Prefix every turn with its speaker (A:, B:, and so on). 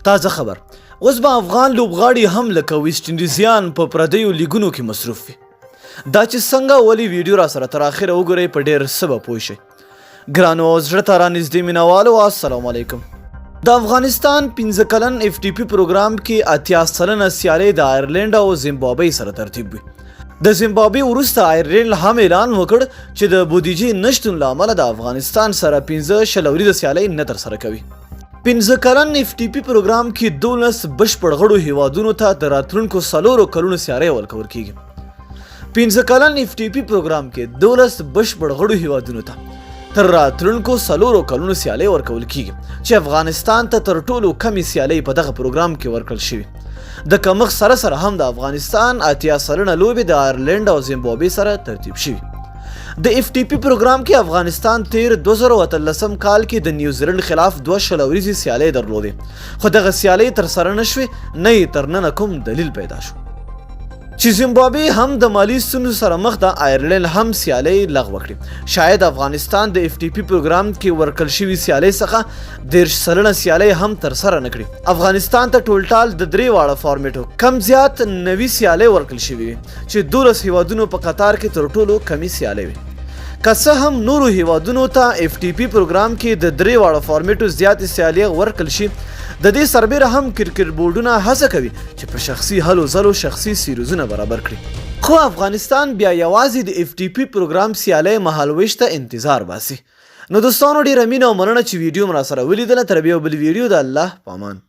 A: تازه خبر، اوس به افغان لوبغاړي هم لکه ویسټ انډیزیان په پردیو لیګونو کې مصروف وي. دا چې څنګه ولې، ویډیو را سره تر اخره وګورئ، په ډیر څه به پوه شئ. ګرانو او زړه ته رانږدې مینهوالو، السلام علیکم. د افغانستان 5 کلن اف ټي پي پروګرام کې 80% سیالۍ د آیرلینډ او زیمبابوې سره ترتیب وي. د زیمبابوې وروسته آیرلینډ هم اعلان وکړ چې د بودیجې نشتون له امله د افغانستان سره 15 20 اوریزه سیالۍ نه ترسره کوي. 5 کلن اف ټي پي پروګرام کې 12 بشپړ غړو هیوادونو ته د راتلونکو 4 کلونو سیالۍ ورکول کیږي. 5 کلن اف ټي پي پروګرام کې 12 بشپړ غړو هیوادونو ته تر راتلونکو 4 کلونو سیالۍ ورکول کیږي، چې افغانستان ته تر ټولو کمې سیالۍ په دغه پروګرام کې ورکړل شوي. د کمښت سره سره هم د افغانستان 80% لوبې د آیرلینډ او زیمبابوې سره ترتیب شوي. د اف ټي پي پروګرام کې افغانستان تیر 2018 کال کې د نیوزیلنډ خلاف دوه 20 اوریزې سیالۍ درلودې، خو دغه سیالۍ ترسره نه شوې، نه یې تر ننه کوم دلیل پیدا شو. چې زیمبابوې هم د مالي ستونزو سره مخ ده، آیرلینډ هم سیالۍ لغوه کړې. شاید افغانستان د اف ټي پي پروګرام کې ورکړل شوي سیالۍ څخه 30% سیالۍ هم ترسره نه کړي. افغانستان ته ټولټال د درې واړه فارمیټو کم زیات 90 سیالۍ ورکړل شوي وي، چې 12 هیوادونو په قطار کې تر ټولو کمې سیالۍ وي. که څه هم نورو هیوادونو ته اف ټي پي پروګرام کې د درې واړه فارمیټو زیاتې سیالۍ ورکړل شي، د دې سربېره هم کرکټ بورډونه هڅه کوي چې په شخصي هلو ځلو شخصي سیریزونه برابر کړي، خو افغانستان بیا یوازې د اف ټي پي پروګرام سیالۍ مهالوېش ته انتظار باسي. نو دوستانو، ډیره مینه او مننه چې ویډیو مو راسره ولیدله. تر بیا بل ویډیو، د الله پامان.